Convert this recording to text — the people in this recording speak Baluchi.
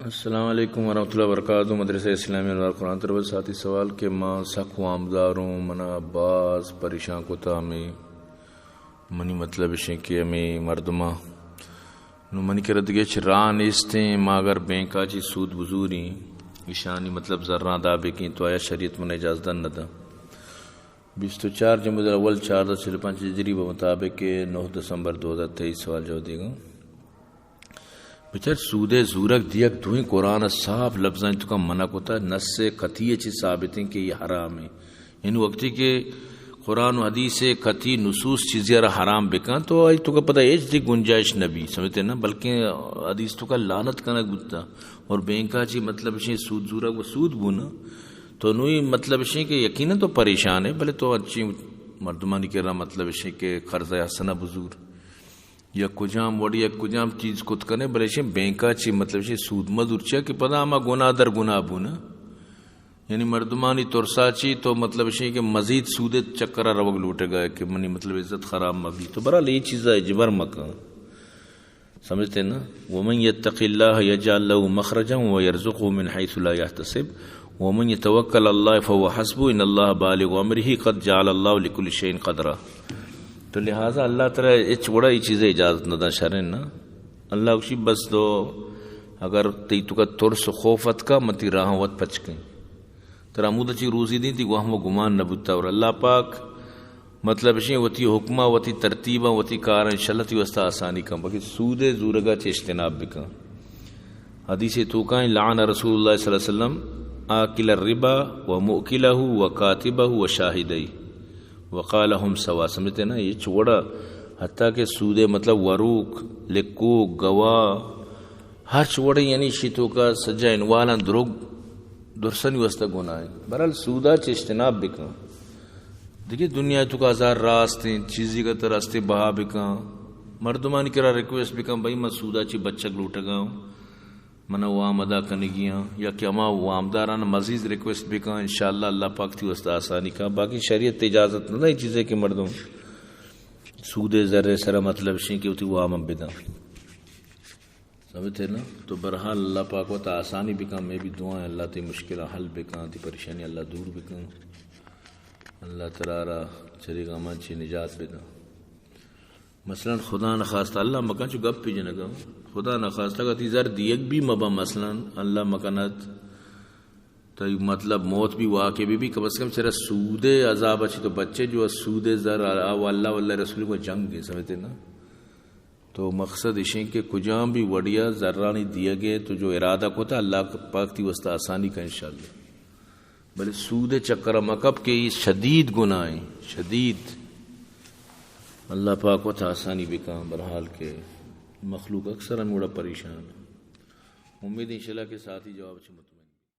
السلام علیکم ورحمۃ اللہ وبرکاتہ۔ مدرسہ اسلامی انوار قرآن تربت ساتھی سوال کہ ما سک وامدار ہوں، منا باز پریشان کتا ہمیں۔ منی مطلب اشیں کہ ہمیں مردماں نو منی کرا دگہ ہچ راہ نیستیں، ما اگر بینکا چی سود بزوریں، ایشانی مطلب زراں دا بکیں تو آیا شریعت منا اجازت نہ دا؟ بیست و چار جمادی الاول چاردہ چل پنچ ہجری بہ مطابق نو دسمبر دو ہزار تئیس۔ سوال جواب دیگا۔ بچار، سودے زورگ دیگ دوئیں قرآن صاف لفظاں توکا منع کتا، نص قطعی چی ثابتیں کہ یہ حرام ہے۔ یعنی وقتی کہ قرآن و حدیث قطعی نصوص چیزی را حرام بکن تو آئی توکا پدا ہچ دی گنجائش نبی، سمجھتے نا؟ بلکہ حدیث توکا لعنت کنگ بوتا اور بینکا چی مطلب اشیں سود زورگ و سود بونا۔ تو نوئی مطلب اشیں کہ یقیناً تو پریشان ہے، بلے تو اچھی مردمانی کرا مطلب اشیں کہ قرض حسنہ بزور یا کجام وڑی یا کجام چیز کت کنے، بلے اشیں بینکا چی مطلب اشیں سود مزور چیا کہ پدا ہما گناہ در گناہ بونا۔ یعنی مردمانی ترسا چی تو مطلب اشیں کہ مزید سود چکرا روگ لوٹے گا کہ منی مطلب عزت خراب مبی۔ تو برحال یہ چیزا اجبر مکن۔ سمجھتے نا؟ ومن یتق اللہ یجعل له مخرجا ویرزقه من حیث لا یحتسب ومن یتوکل علی اللہ فهو حسبه ان اللہ بالغ امره قد جعل اللہ لکل شیء قدرا۔ تو لہذا اللہ تعالی ہچ وڑا یہ چیزیں اجازت نہ دا، شریں نا؟ اللہ گوشی بس تو اگر تئی توکا ترس و خوف اتکا، من تئی راہاں وت پچ کئیں۔ ترا ہمودا چی روزی دیں، تئی وہم و گمان نہ بوتا۔ اور اللہ پاک مطلب اشیں وتی حکماں، وتی ترتیباں، وتی کاراں انشاءاللہ تئی واسطہ آسانی کن، باقی سود زورگا چہ اجتناب بکن۔ حدیث توکا ایں، لعن رسول اللہ صلی اللہ علیہ وسلم آکل الربا و مؤکلہ و کاتبہ و شاہدی و قال هم سوا۔ سمجھتے نا؟ یہ چوڑا حتیٰ کہ سود مطلب وروک، لکوک، گواہ، ہرچ وڑیں یعنی شی توکا سجا انوالاں دروگ درسانی واسطہ گناہ ایں۔ برحال سودا چہ اجتناب بکن۔ دگہ دنیا توکا ہزار راست ایں، چیزی کا تر استے بہا بکن۔ مردمانی کرا ریکویسٹ بکن، بھئی من سودا چی بچگ لوٹگا ہوں، منا وام ادا کنگی ہاں، یا کہ ہما وامداران مزید ریکویسٹ بکن، انشاءاللہ اللہ پاک تئی واسطہ آسانی کن۔ باقی شریعت اجازت نہ دا یہ چیزیں کہ مردم سود زر سرا مطلب شیں کہ وتی وام بدن۔ سمجھتے نا؟ تو برحال اللہ پاک وت آسانی بکن، میں بھی دعا ہیں اللہ تئی مشکل حل بکن، تئی پریشانی اللہ دور بکن، اللہ ترا را چری غمان چی نجات بدن۔ مثلاً خدا نخواستہ، اللہ مکن چو گپ پی جنگا، خدا نخواستہ اگر تئی زر دیگ بھی مبا، مثلاً اللہ مکنت تئی مطلب موت بھی واقع بھی، بھی کم از کم چرا سود عذاب اچھی تو بچے جو سود زر آ، آ، اللہ واللہ رسول کو جنگ ہے، سمجھتے نا؟ تو مقصد اشیں کہ کجام بھی وڑیا زرانی دیگے تو جو ارادہ کوتا، اللہ پاک تئی واسطہ آسانی کا انشاءاللہ۔ بلے سود چکر مکپ کہ یہ شدید گناہ ہیں، شدید۔ اللہ پاک وت آسانی بکن، برحال کہ مخلوق اکثر ہمیں وڑا پریشان۔ امید انشاءاللہ کہ ساتھی جواب چھ مت